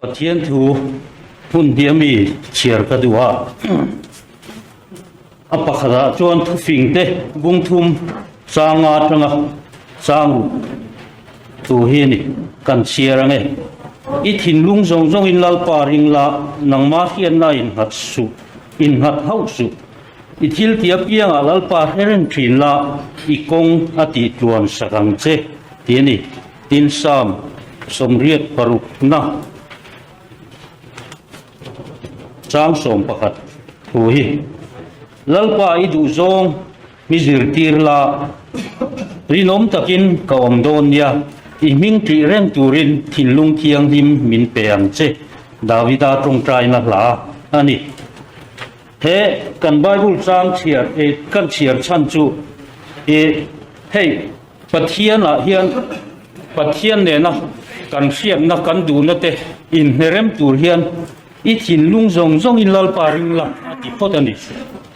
Pathian thu hmun hi a mi chhiar ka duh a, a pakhatah chuan thufing te bungthum changa atanga chang thu hi a ni kan chhiar ang e. I thinlung zawng zawngin Lalpa ring la, nangmah hriatna innghat suh, innghat hauh suh. I thil tih apiangah Lalpa hre reng thin la, i kawng a tih tluan sak ang che tih a ni. Tin Psalm 86 na chang 11 thu hi, Lalpa i duh zawng mi zirtir la, rinawm takin ka awm dawn nia, i hming ṭih reng turin thinlung thianghlim min pe ang che, Davida ṭawngṭaina hla a ni. He kan Bible chang chhiar kan chhiar chhan chu i hei Pathianah hian Pathian nena kan hriatna kan duhna te inhnerem tur hian i thinlung zawng zawngin Lalpa ring la a ti phawt a ni.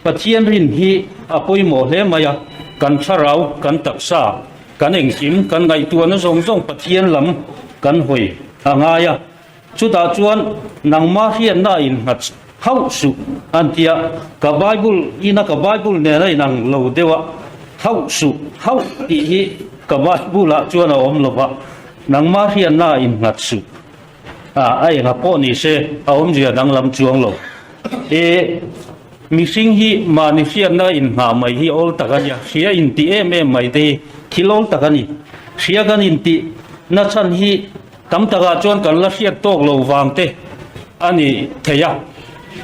Pathian rin hi a pawimawh hle mai a, kan thlarau, kan taksa, kan engkim, kan ngaihtuahna zawng zawng Pathian lam kan hawi a ngai a. Chutah chuan nangmah hriatna innghat hauh suh an ti a, ka Bible ina ka Bible nena inang lo deuh a, hauh suh, hauh tih hi ka Bible ah chuan a awm lo va, nangmah hriatna innghat suh a, a enga pawh ni se a awmzia danglam chuang lo. E, mihring hi mahni hriatna inngah mai hi awl tak a nia, hria intih em em mai te hi thil awl tak a ni. Hria kan intih nachhan hi Tam takah chuan kan la hriat tawk lo vang te a ni thei a,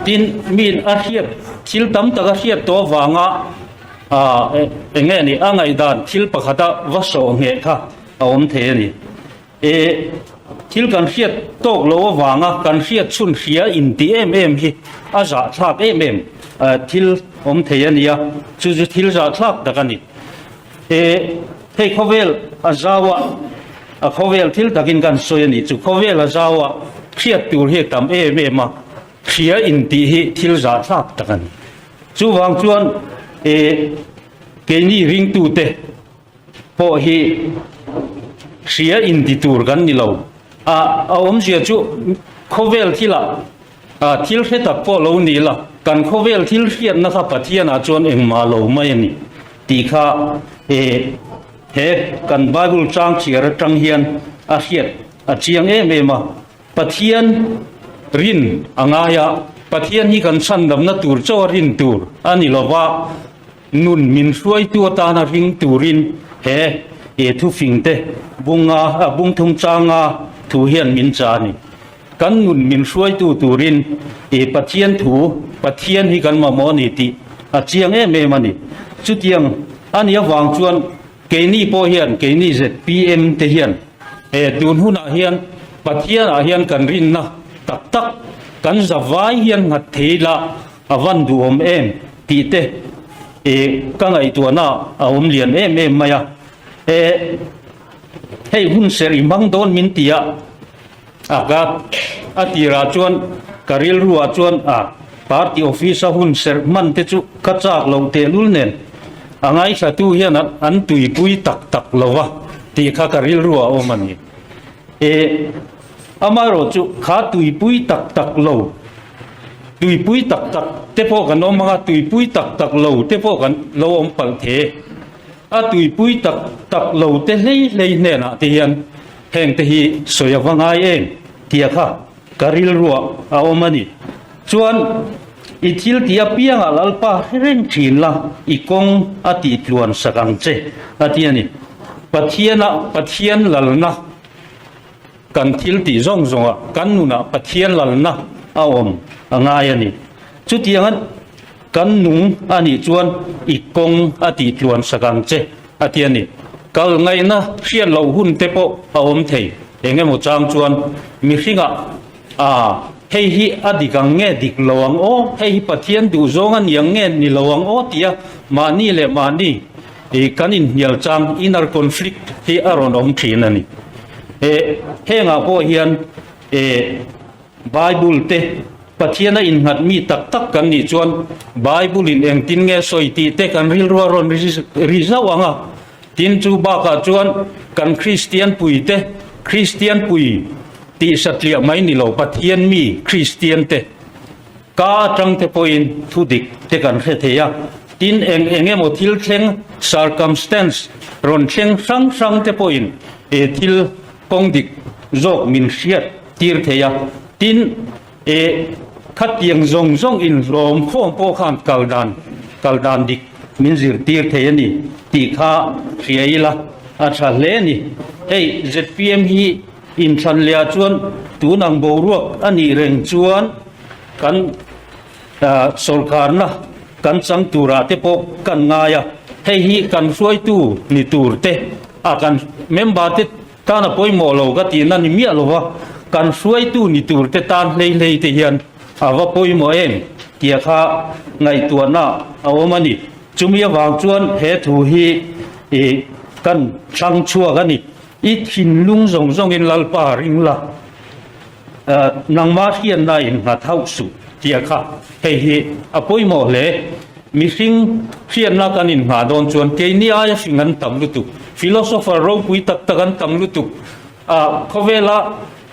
tin miin a hriat thil tam tak a hriat tawh avanga eng nge ni a ngaihdan thil pakhata va sawh ngheh kha a awm thei a ni. E thil kan hriat tawk lo avanga kan hriat chhun hria inti em em hi a zahthlak em em thil awm thei a ni a, chu chu thil zahthlak tak a ni. He hei khawvel a zau a, a khawvel thil takin kan sawi a nih chu, khawvel a zau a, hriat tur hi a tam em em a, hria intih hi thil zahthlak tak a ni. Chuvang chuan e keini ringtute pawh hi hria inti tur kan ni lo. A a awmzia chu khawvel thilah A thil hre tak pawh lo ni la, kan khawvel thil hriatna kha Pathianah chuan engmah lo mai a ni tih kha e he kan Bible chang chhiar atang hian a hriat a chiang em em a. Pathian rin a ngai a, Pathian hi kan chhandamna tur chaw a rin tur a ni lo va, nun min hruaitu atana ring turin he e thufingte bunga bungthum changa thu hian min cha a ni. Kan nun min hruaitu turin i Pathian thu, Pathian hi kan mamawh a ni tih a chiang em em a ni. Chutiang a nih avang chuan keini pawh hian, keini zpm te hian he tun hunah hian Pathianah hian kan rinna tak tak kan zavai hian nghat thei la a van duhawm em tih te i ka ngaihtuahna a awm lian em em mai a. E hei hun serh i hmang dawn min ti a. A ka a tirah chuan ka rilruah chuan a party office a hun serh hman te chu ka chak loh tehlul nen a ngaithlatu hian an tuipui tak tak lo va tih kha ka rilruah a awm a ni. E amaherawh chu kha tuipui tak tak lo tuipui tak tak te pawh kan awm ang a, tuipui tak tak lo te pawh kan lo awm palh the. A tuipui tak tak lo te hlei hlei hnenah te hian heng te hi sawi a va ngai em tia kha ka rilruah a awm a ni. Chuan i thil tih apiangah Lalpa hre reng thin la, i kawng a tih tluan sak ang che a ti a ni. Pathiana Pathian lalna kan thil tih zawng zawngah kan nunah Pathian lalna a awm a ngai a ni. Chutianga Kan nung a nih chuan i kawng a tih tluan sak ang che, a ti a ni. Kal ngaihna hriat loh hun te pawh a awm thei. Eng emaw chang chuan mihringah, A, hei hi a dik ang nge dik lo ang aw? Hei hi Pathian duhzawng a ni ang nge ni lo ang aw? tia mahni leh mahni kan inhnial chang, inner conflict, hi a rawn awm thin a ni. Hengah pawh hian Bible te Pathian a innghat mi tak tak kan nih chuan Bible in engtin nge sawi tih te kan rilru a rawn ri zauh ang a. Tin chu bakah chuan kan Kristian pui te, Kristian pui te. Tih satliah mai ni lo Pathian mi Kristian te ka atang te pawhin thu dik te kan hre thei a, tin eng eng emaw thil thleng circumstance rawn thleng hrang hrang te pawhin e thil kawng dik zawk min hriat tir thei a, tin e khatiang zawng zawng inhlawm khawm pawh khan kal dan kal dan dik min zirtir thei a ni tih kha hria ila a tha hle a ni. Hei zpm hi Inthlan leh ah chuan tun ang boruak a nih reng chuan kan sawrkarna kan chang turah te pawh kan ngai a, hei hi kan hruaitu ni tur te a kan member te tan a pawimawh lo ka tihna ni miah lo va, kan hruaitu ni tur te tan hlei hlei te hian a va pawimawh em tia kha ngaihtuahna a awm a ni. Chumi avang chuan he thu hi kan thlang chhuak a ni. I thinlung zawng zawngin Lalpa ring la, nangmah hriatna in nghat hauh suh tia kha hei hi a pawimawh hle. Mihring hriatna kan innghah dawn chuan keini aia hring an tam lutuk, philosopher ropui tak tak an tam lutuk a, khawvela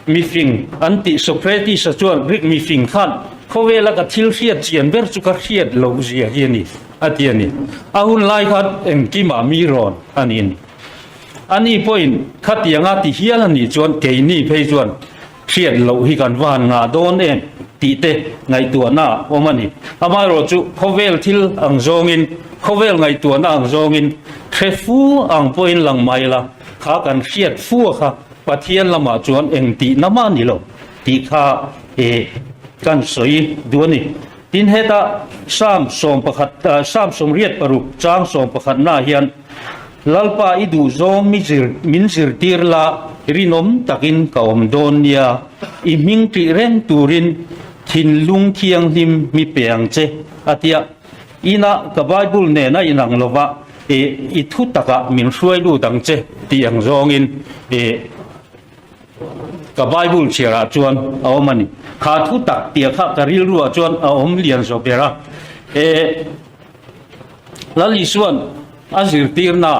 mifing an tih Socrates-a chuan Greek mifing khan khawvela ka thil hriat chian ber chu ka hriat loh zia hi a ni a ti a ni. A hun lai khan engkimah mi rawn a ni a ni. Ani pawhin khatianga ti hial a nih chuan keini phei chuan hriat loh hi kan va han ngah dawn em tih te ngaihtuahna a awm a ni. Amaherawh chu khawvel thil ang zawngin, khawvel ngaihtuahna ang zawngin hre fu ang pawhin lang mai la, kha kan hriat fu a kha Pathian lamah chuan eng tihna mah ni lo tih kha kan sawi duh a ni. Tin heta Psalm 11, Psalm 86 chang 11 hian Lalpa i duhzawng mi zir min zirtir la, rinawm takin ka awm dawn nia, i hming ṭih reng turin thinlung thianghlim mi pe ang che, a ti a. Inah ka Bible nena inang lova i i thu takah min hruai lut ang che tih ang zawngin i ka Bible chhiarah chuan a awm a ni. Kha thu tak tia kha ka rilruah chuan a awm lian zawk ber a. E. Lal Isua'n a zirtirna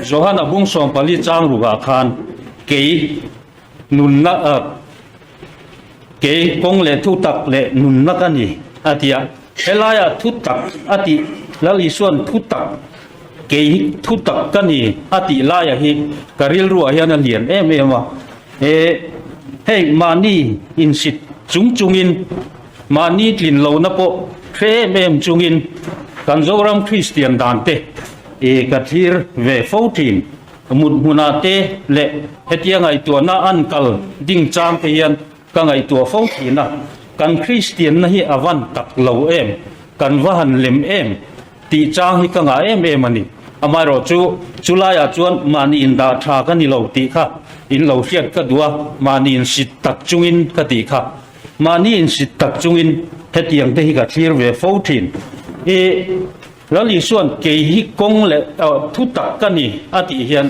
Johana bung 14 chang rukah khan kei nunna kei kawng leh thutak leh nunna ka ni a ti a. Helaiah thutak a tih Lal Isua'n thutak kei thutak ka ni a tih laiah hi ka rilruah hian a lian em em a. Hei mahni insit chung chungin Mahni tlin lohna pawh hre em em chungin kan Zoram Kristian dan te i ka thlir ve fo thin. Mut hmunah te leh hetia ngaihtuahna an kal ding chang te hian ka ngaihtuah fo thin a, kan Kristianna hi a van tak lo em, kan va han lem em tih chang hi ka ngah em em a ni. Amaherawh chu chulaiah chuan mahni indah tha ka ni lo tih kha in lo hriat ka duh a, mahni insit tak chungin ka tih kha. Mahni insit tak chungin hetiang te hi ka thlir ve fo thin. I Lal Isua'n kei hi kawng leh thu tak ka ni a tih hian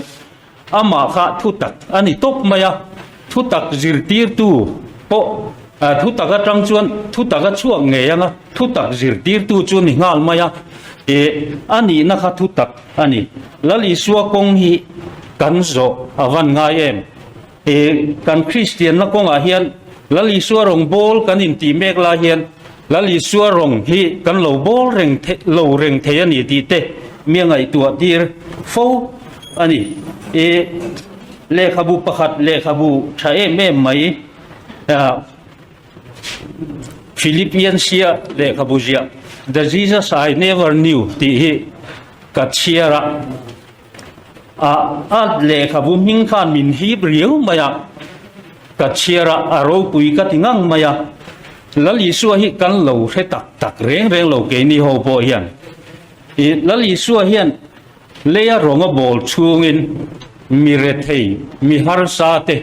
amah kha thu tak a ni tawp mai a, thu tak zirtirtu pawh thu tak atang chuan thu tak a chhuak ngei ang a, thu tak zirtirtu chu ni nghal mai a, i a nihna kha thu tak a ni. Lal Isua kawng hi kan zawh a van ngai em? He kan Kristianna kawngah hian Lal Isua rawng bawl kan intih mek lai hian Lal Isua rawng hi kan lo bawl reng lo reng thei a ni tih te mi a ngaihtuah tir fo a ni. I lehkhabu pakhat lehkhabu tha em em mai Philippian sia lehkhabu ziah The Jesus I Never Knew tih hi ka chhiar a. A a lehkhabu hming khan min hip riau mai a, ka chhiar a, a ropui ka ti ngang mai a. Lal Isua hi kan lo hre tak tak reng reng lo keini ho pawh hian. I Lal Isua hian leia rawnga bawl chhungin mi rethei, mi harsa te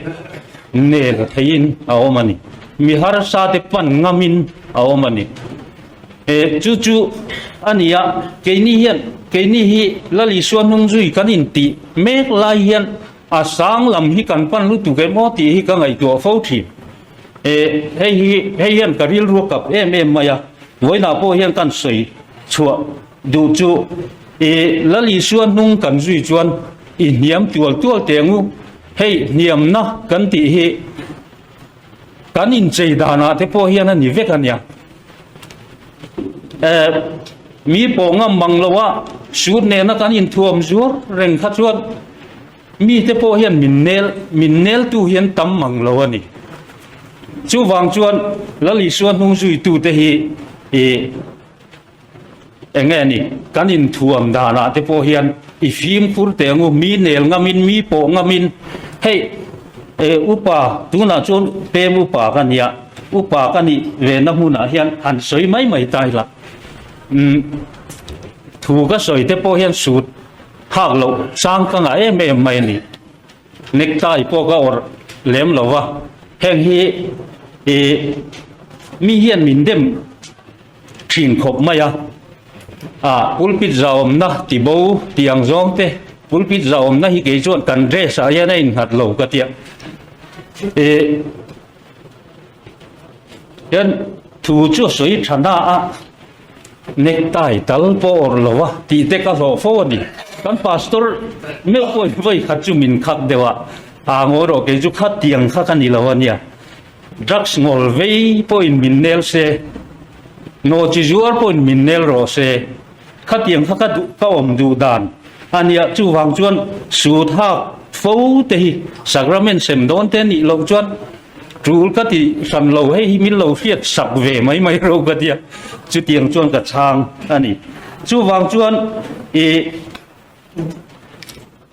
nel theiin a awm a ni. Mi harsa te pan ngamin a awm a ni. E, chu chu a ni a, keini hian, keini hi Lal Isua hnung zui kan intih mek lai hian a sang lam hi kan pan lutuk em aw tih hi ka ngaihtuah fo thin. E, hei hi, hei hian ka rilru a kap em em mai a, vawiinah pawh hian kan sawi chhuah duh chu, e, Lal Isua hnung kan zui chuan i hniam tual tual teh ang u. Hei hniamna kan tih hi kan inchei danah te pawh hian a ni vek a nia. Eh, mi pawh ngam mang lo a, suit nena kan inthuam zuar reng kha chuan mite pawh hian min nel, min neltu hi an tam mang lo a ni. Chuvang chuan Lal Isua hnung zuitute hi ih Eng nge ni, kan inthuam danah te pawh hian i fimkhur teh angu, mi nel ngamin, mi pawh ngamin, hei e upa tunah chuan pem upa ka nia, upa ka nih vena hmunah hian han sawi mai mai ta ila, umm thu ka sawi te pawh hian sut hak loh chang ka ngah em em mai a ni. Necktie pawh ka awrh lem lo va, heng hi i mi hian min dem thin khawp mai a, ah pulpit zahawmna ti bo tih ang zawng te, pulpit zahawmna hi kei chuan kan dress ah hian a innghat lo ka tia, ih hian thu chu a sawi tha na a, necktie tal pawh awrh lo a tih te ka hlawh fo a ni, kan pastor meuh pawh in vawi khat chu min khak deuh a, ah ngawi rawh kei chu khatiang kha ka ni lo a nia. Drugs ngawl vei pawhin min nel se, nawhchi zuar pawhin min nel rawh se, khatiang kha ka duh ka awm duh dan a nia. Chuvang chuan sut hak fo te hi sacrament sem dawn te nih loh chuan tul ka ti hran lo, hei hi min lo hriat sak ve mai mai ro ka tia, chutiang chuan ka chhang a ni. Chuvang chuan ih.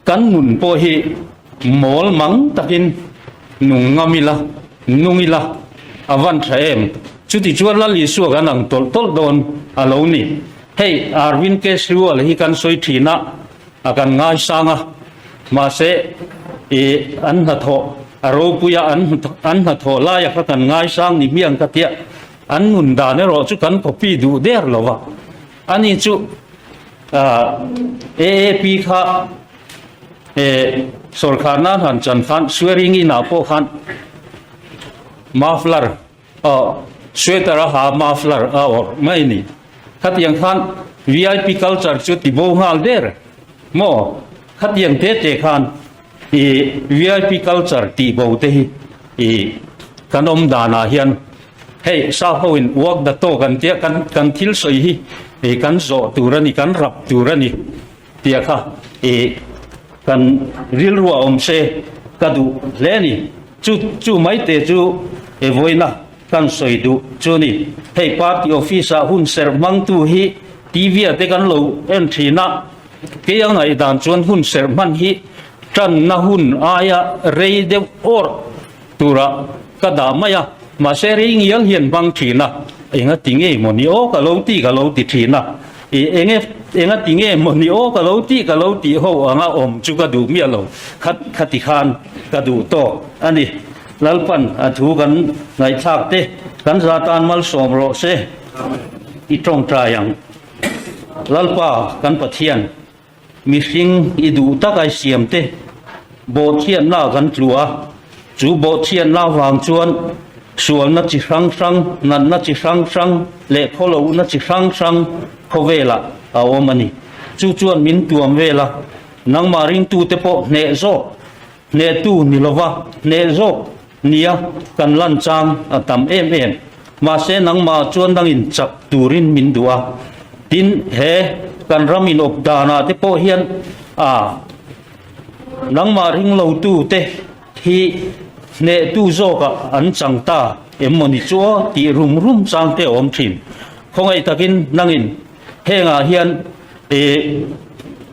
Kan nun pawh hi mawl mang takin nung ngam ila, nung ila a van tha em? Chuti chuan Lal Isua kan ang tawlh tawlh dawn a lo ni. Hei Arvind Kejriwal hi kan sawi thin a, a kan ngaisang a, mahse ih an hnathawh a ropui a, an an hnathawh laia kha kan ngaisang ni hmiang ka tia, an nun dan erawh chu kan copy duh der lo va, ani chu AAP kha sorkar nan han chan khan swearing in ah pawh khan muffler sweater a ha muffler a awrh mai a ni. Khatiang khan vip culture chu ti bo nghal der maw? Khatiang te te khan vip culture tih bo te hi kan awm danah hian Hei South ho in walk the talk an tia kan kan thil sawi hi ih kan zawh tur a ni kan rap tur a ni tia kha ih kan rilru a awm se ka duh hle a ni chu chu mai te chu e vawiina kan sawi duh chu a ni hei party office ah hun serh hmangtu hi T_V ah te kan lo en thin a kei a ngaihdan chuan hun serh hman hi tanna hun aia rei deuh awrh Turah ka dah mai a, mahse rei ngial hian hmang thin a, enga ti nge maw ni aw ka lo ti ka lo ti thin a, i enge enga ti nge maw ni aw ka lo ti ka lo tih ho anga awm chu ka duh miah lo, khat khati khan ka duh tawk a ni. Lalpan a thu kan ngaihthlak te kan za tan malsawm rawh se, i tawngtai ang. Lalpa kan Pathian. Mihring i duh tak ai siam te bawhchhiatna kan tlu a, chu bawhchhiatna vang chuan sualna chi hrang hrang, natna chi hrang hrang leh khawlohna chi hrang hrang khawvelah a awm a ni. Chu chuan min tuam vel a, nangmah ringtute pawh hneh zawk, hnehtu ni lova hneh zawk nia kan lan chang a tam em em. Mahse nangmah chuan dangin chak turin min duh a, tin he kan ram inawp danah te pawh hian a nangmah ringlotu te hi hnehtu zawkah an chang ta em mawni chu aw tih rum rum chang te a awm thin. Khawngaih takin nangin hengah hian ih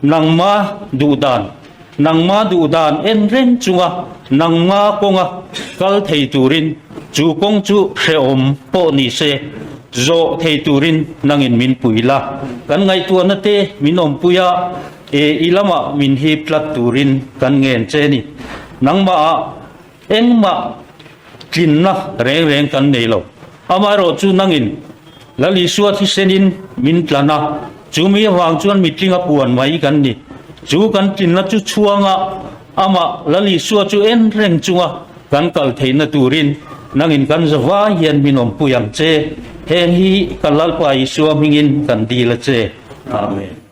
nangma duh dan Nangma duh dan en reng chunga nangma kawnga kal thei turin chu kawng chu hrehawm pawh ni se, zawh thei turin nangin min pui la. Kan ngaihtuahna te min awmpui a, e i lamah min hip tlat turin kan ngen che ni. Nangmahah engmah tlinna reng reng kan nei lo. Amaherawh chu nangin Lal Isua thisenin min tlan a, chu mi avang chuan mitlinga puan mai kan ni. Chu kan tlinna chu chhuanga amah Lal Isua chu en reng chunga kan kal theihna turin nangin kan zavai hian min awmpui ang che. Heng hi kan Lalpa Isua hmingin kan dil a che. Amen.